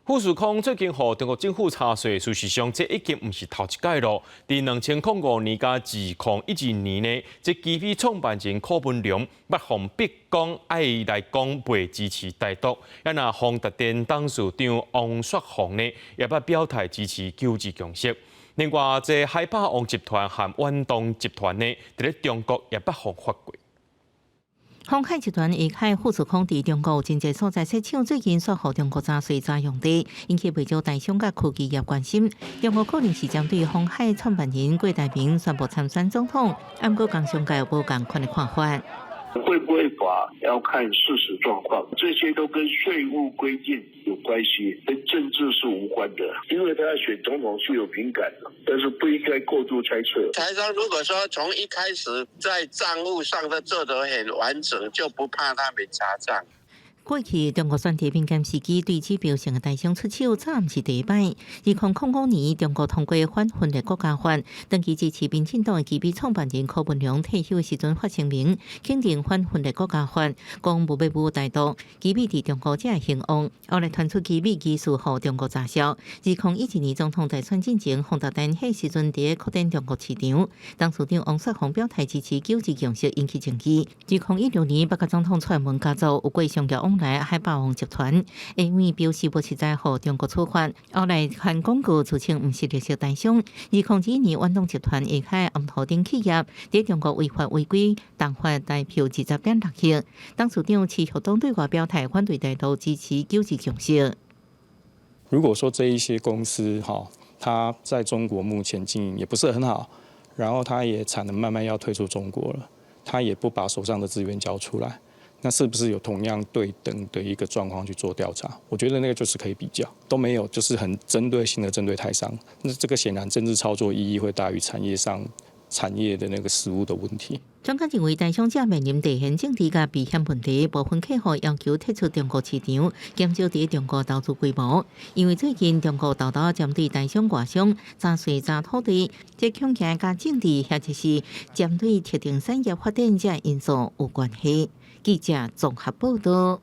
富士康最近予中國政府查稅，事實上這已經毋是頭一擺囉。佇2005年佮2012年呢，這奇美創辦人柯文龍捌予逼講愛來講袂支持台獨，啊若宏達電董事長王雪紅呢，也捌表態支持九二共識。另外，這海霸王集團和遠東集團呢，佇咧中國也捌予罰過。鴻海集團下下富士康佇中國真濟所在設廠，最近煞予中國查稅查用地，引起袂少台商佮科技業關心。中國可能是針對鴻海創辦人郭台銘宣布參選總統，毋過工商界無仝款的看法。會不會罰要看事實狀況，這些都跟稅務規定有關係，跟政治是無關的。因為他要選總統是有敏感的，但是不應該過度猜測。台商如果說從一開始在賬務上都做得很完整，就不怕他們查賬。過去中國選舉敏感時期對指標性的台商出手，早毋是第一擺。2005年，中國通過反分裂國家法，長期支持民進黨的奇美創辦人柯文龍退休的時陣發聲明，肯定反分裂國家法，講無欲舞台獨，奇美佇中國才會興旺。後來傳出奇美疑似予中國詐銷。2012年總統大選進前，宏達電彼時陣佇咧擴展中國市場，董事長王雪紅表態支持九二共識，引起爭議。2016年，北韓總統蔡英文家族有過商業往來海霸王集團，因為表示無實在予中國處罰，後來還廣告自稱毋是綠色台商。2021年，遠東集團下下頷塗等企業佇中國違法違規，重罰台票20.6億。董事長徐旭東對外表態反對台獨，支持九二共識。如果說這一些公司哈，它在中國目前經營也不是很好，然後它也產能慢慢要退出中國了，它也不把手上的資源交出來。那是不是有同樣對等的一個狀況去做調查？我覺得那個就是可以比較，都沒有，就是很針對性的針對台商。那這個顯然政治操作意義會大於產業上產業的那個實務的問題。專家認為，台商正面臨地緣政治佮避險問題，部分客戶要求撤出中國市場，減少佇中國投資規模。因為最近中國沓沓針對台商外商查稅查土地，這恐驚佮政治或者是針對特定產業發展這因素有關係。記者綜合報道。